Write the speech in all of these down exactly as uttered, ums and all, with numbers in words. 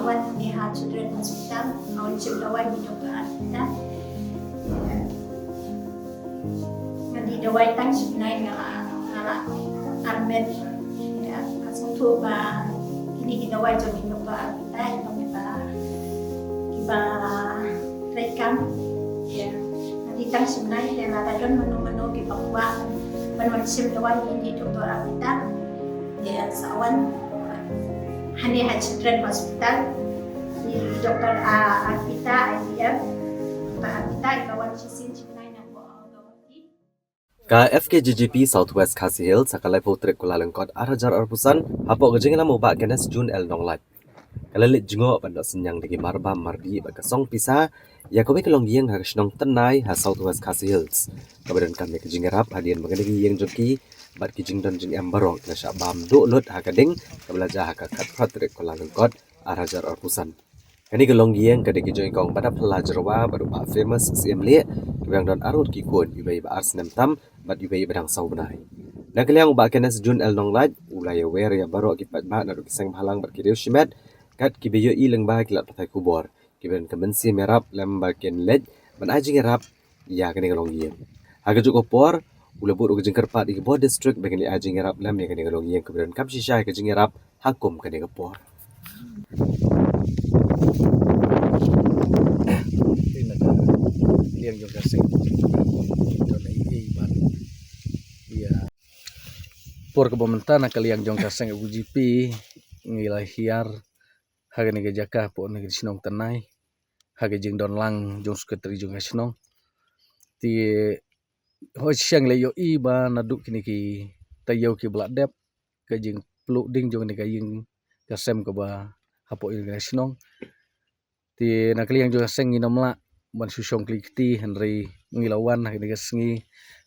Wan ni ha Children Hospital, nga wan shim dawai na Doktor Arpita. Nga dih dawai tang shi bnai nga la, nga la armet. Ïa, nga sngewthuh ba kine ki dawai jong i Doktor Arpita, i ba, i ba treikam. Ïa, nga dih tang shi bnai, te lada don mano mano kiba kwah ban wan shim dawai na i Doktor Arpita. Ïa, sa wan hangne ha Children Hospital. I Doktor, ah, Arpita, I V F. Doktor Arpita, i ba wan shisien shi bnai na Guwahati. Ka F K G G P South West Khasi Hills ha ka laiphew tarik Kyllalyngkot ar hajar arphew san, hapoh ka jingïalam u Bah Kenneth June L Nonglait, ka la leit jngoh ban noh synñiang da ki marbam mardih bad ka song pisa ïa kawei ka longïing ha ka shnong Tynnai ha South West Khasi Hills, kaba donkam ïa ka jingïarap hadien ba kane ka ïing jong ki bad ki jingdon jingem baroh ki la shah bam duh lut ha ka ding kaba la jia ha ka khatphra tarik Kyllalyngkot ar hajar arphew san. Kane ka longïing ka dei ka jong i Kong Badaphala Jyrwa bad u Bah Famous Syiemlieh, kiba dang don arngut ki khun, iwei ba ar snem tam bad iwei ba dang saw bnai. Na ka liang u Bah Kenneth June L Nonglait u la ïawer ïa baroh ki paidbah naduh ki seng bhalang bad ki riewshimet, kat kiba ïohi lyngba ki lad pathai khubor, kiba don ka mynsiem ïarap lem ba kin leit ban ai jingïarap ïa kane ka longïing. Ha kajuh ka por u la buh ruh ka jingkyrpad ïa ki bor district ba kin ai jingïarap lem ïa kane ka longïing kaba donkam shisha ïa ka jingïarap ha kum kane ka por. Te na ka liang jong ka seng, to na i ban ïa por kaba mynta na ka liang jong ka seng F K G G P ngi la hiar ha kane ka jaka hapoh kane ka shnong Tynnai ha ka jingdon lang jong secretary jong ka shnong. Te hooid shisha ngi la ïohi ba naduh kine ki taïew kiba la dep ka jingpluh ding jong kane ka ïing ka sem kaba hapoh kane ka shnong. Te na ka liang jong ka seng ngim lah ban shu shong kli kti, hynrei ngi la wan ha kane ka sngi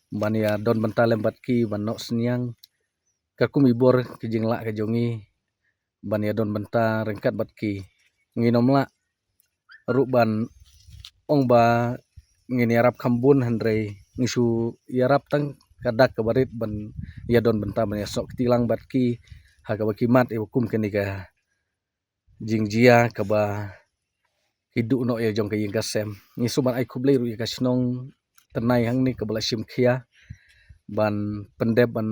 ban ïa don bynta lem bad ki ban noh synñiang. Ka kum i bor ka jinglah ka jong ngi ban ïa don bynta ryngkat bad ki. Ngim lah ruh ban ong ba ngin ïarap kham bun, hynrei ngi shu ïarap tang ka dak kaba rit ban ïa don bynta ban ïa snoh kti lang bad ki ha kaba ki mad ïa ba kum kane ka jingjia kaba ki duh noh ïa jong ka ïing ka sem. Ngi shu ban ai khublei ruh ïa ka shnong Tynnai hangne kaba la shim khia ban pyndep ban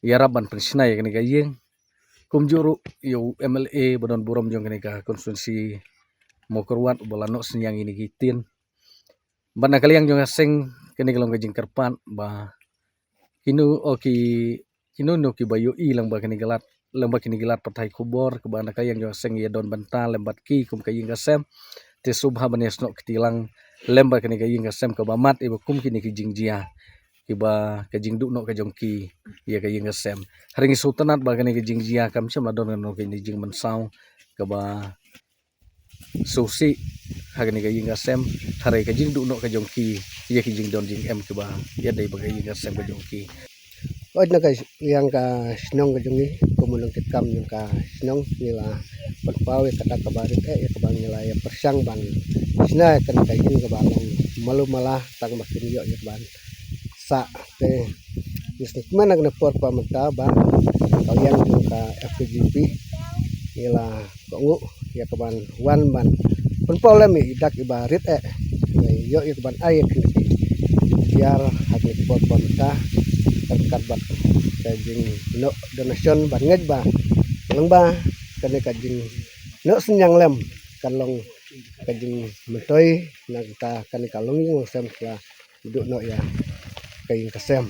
ïarap ban pynshna ïa kane ka ïing. Kumjuh ruh ïa u M L A ba don burom jong kane ka constituency Mawkyrwat ba la noh synñiang ïa kine ki ktien. Bad na ka liang jong ka seng kane ka long ka jingkyrpad ba kino o ki, kino no kiba ïohi lyngba kine ki lad, lyngba kine ki lad pathai khubor kaba na ka liang jong ka seng ïa don bynta lem bad ki kum ka ïing ka sem. Te sngewbha ban ïa snoh kti lang lem bad kane ka ïing ka sem kaba mad ïa ba kum kine ki jingjia kiba ka jingduh noh ka jong ki ïa ka ïing ka sem. Hynrei ngi sngewtynnat ba kane ka jingjia kam shym la don kano kane ka jingmynsaw kaba sngewsih ha kane ka ïing ka sem, hynrei ka jingduh noh ka jong ki ïa ki jingdon jingem kiba ïadei bad ka ïing ka sem ka jong ki. Hooid na ka liang ka shnong ka jong ngi, kum u nongtrei kam jong ka shnong, ngi la pynpaw ïa ka dak kaba rit eh ïa kaba ngi la ïa pyrshang ban shna ïa kane ka ïing kaba long malu mala tang ba kin ïoh ïa kaban sah. Te ngi sngewkmen ha kane ka por kaba mynta ba ka liang jong ka F K G P ngi la kohnguh ïa kaban wan ban pynpaw lem ïa i dak iba rit eh, ïoh ïa kaban ai ïa kine ki tiar ha kane ka por kaba mynta ryngkat bad ka jingnoh donation ban ngeit ba lyngba kane ka jingnoh synñiang lem kan long ka jingmyntoi na ka bynta kane ka longïing longsem ka la duh noh ïa ka ïing ka sem.